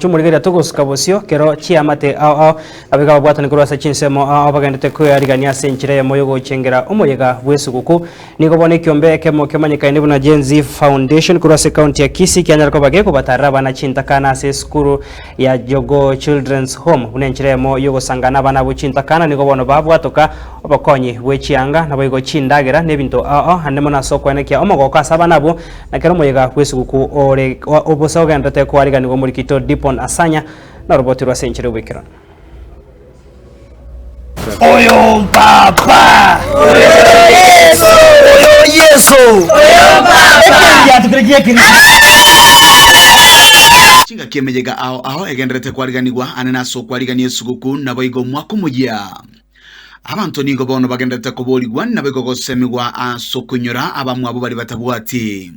Mochie omorigereria togosuka bosio kero chiamate ao ao abaiga babwatane korwa ase chinsemo ao ao bagendete kwearigania ase enchera eyemo yogochengera omoyega bw'esuguku. Nigo bono ekiombe ekemo kemanyekaine buna Gen Z Foundation korwa ase ekaunti ya Kisii kianyare koba gekobatarera abana chintakana ase esukuru ya Jogoo Children's Home buna enchera eyemo yogosangana abana abwo chintakana nigo bono babwatoka obokonyi bwe chianga naboigo chindagera na ebinto ao ao ande mono ase okoenekia omogoko ase abana abwo na kera omoyega bw'esuguku ore bosa ogenderete koariganigwa omorikito Dipon Asanya noroboti rwa ase enchera y'oboikeranu. Oyo Papa! Oyo Yeso! Oyo Yeso! Oyo Papa! Ekiato kere gia Kristo. Chingaki emeyega ao ao egendererete kwariganigwa ane nase okwarigania esuguku, naboigo omwaka omoyia. Abanto nigo bono bagendererete koborigwa, naboigo gosemigwa ase okoinyora abamwabo baria batabwati.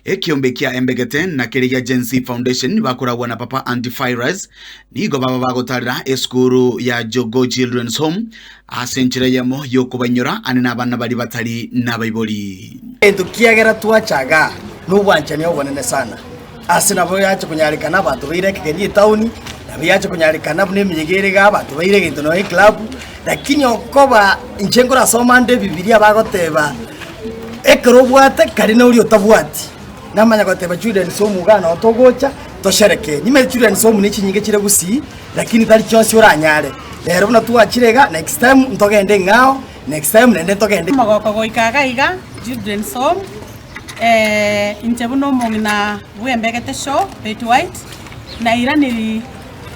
Ekiombe kia Embegete na keria gia Gen Z Foundation bakoragwa na Papa Antivirus nigo baba bagotarera esukuru ya Jogoo Children's Home ase enchera eyemo y'okobainyora ane nabana baria batari nabaibori. Egento kiagera twacha igaa nobwanchani obonene sana. Ase nabo yacha konyarekana abanto baire ekegeni etaoni, nabo yacha konyarekana buna emeyega ere igaa abanto baire egento nonya eclub, lakini okoba inche nkorasoma ande ebibiria bagoteba ekero obwate kari na oria otabwati, namanya goteba children's home igaa noo togocha tosherekee. Nimanyete children's home ne chinyinge chire gusii, lakini tari chionsi oranyare. Rero buna twachire iga, next time ntogende eng'ao, next time naende ntogende. Omogoko goika iga iga children's home. Inche buna omong'ina bw'embegete show, Betty White, nairaniri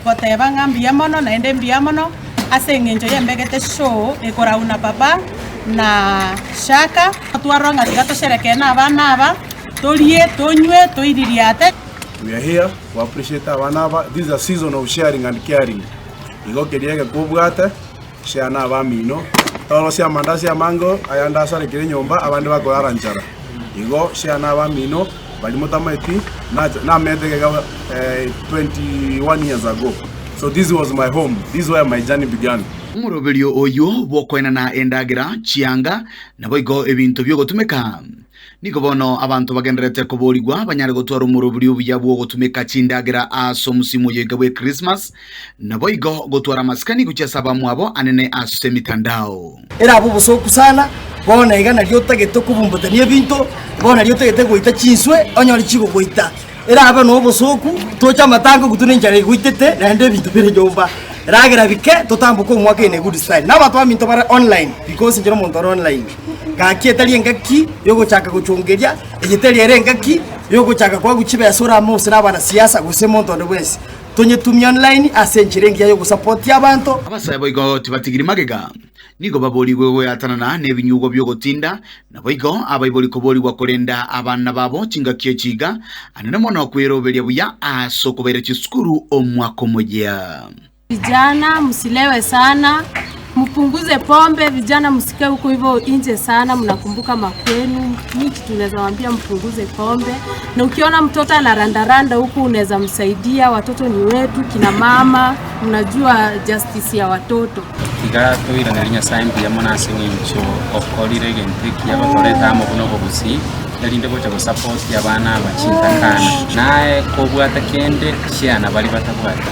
goteba ng'a mbuya mono naende mbuya mono ase eng'encho y'embegete show ekorau na papa na Shaka. Twarora ng'a tiga tosherekee na abana aba, torie, tonywe, toiririate. We are here to appreciate abana aba, this is a season of sharing and caring. Igo keria egeka obwate. Share na abamino, torosie amandasi amange ayande asarekire nyomba abande bakorara nchara. Igo share na abamino baria motamaeti nacha namete egeka 21 years ago. So this was my home, this is where my journey began. Omoroberio oyio bw'okoenana endagera, chianga, naboigo ebinto bi'ogotumeka. Nigo bono abanto bagendererete koboorigwa banyare gotwara omoroberi obuya bw'ogotumeka chindagera ase omosimo oyo iga bw'Ekrismasi, naboigo gotwara amasikani gochia ase abamwabo anene ase emitandao. Erabe obosooku sana, bono iga nario otagete kobumbutania ebinto, bono nario otagete goita chinswe, onyore chigogoita. Erabe nobosooku, toche amatango gotwa nenchara egoitete, naende ebinto bire nyomba. Ragera bike, totamboke omwaka in a good style. Na abanto baminto bare online, because inche nomonto ore online. Gaki etari engaki yogochaka gochongeria, eye teri ere engaki yogochaka koagwa chibesa orame gose na abanasiasa gose monto onde bwensi. Tonyetumie online ase enchera engiya yogosapotia abanto. Abasae boigo tibatigiri magega. Nigo baborigwe goeatanana nebinyugwa bi'ogotinda, naboigo abaibori koborigwa korenda abana babo chingaki echi iga, anene mono kweroberia buya ase okobaira chisukuru omwaka omoyia. Vijana msilewe sana, mpunguze pombe. Vijana msikae huko hivyo nje sana, mnakumbuka makwenu. Mi kitu naweza waambia mpunguze pombe, na ukiona mtoto anarandaranda huku unaweza msaidia. Watoto ni wetu, kina mama, mnajua justice ya watoto. Tiga toiranerie Nyasae mbuya mono ase eng'encho okorire egento ekiya gotoreta amo buna obogusii, erinde gocha gosapoti abana aba chintakana. Naye kobwate kende, chiana baria batabwati.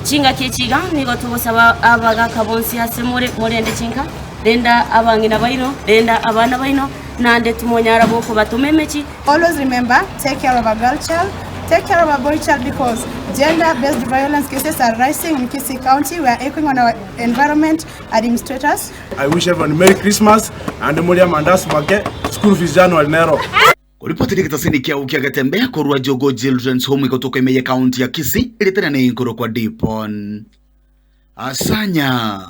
Chingaki echi iga nigo togosaba abagaka bonsi ase more, morende chinka, renda abang'ina baino, renda abana baino, naende timonyara gokobatoma emechi. Always remember, take care of a girl child, take care of a boy child because gender based violence cases are rising in Kisii County. We are echoing on our environment administrators. I wish everyone Merry Christmas naende morie amandasi make, school fees January nero. Koripoti rigetasini kiao kia Getembe korwa Jogoo Children's Home egotoka ime ye county ya Kisii, erieta riane inkorokwa Dipon Asanya.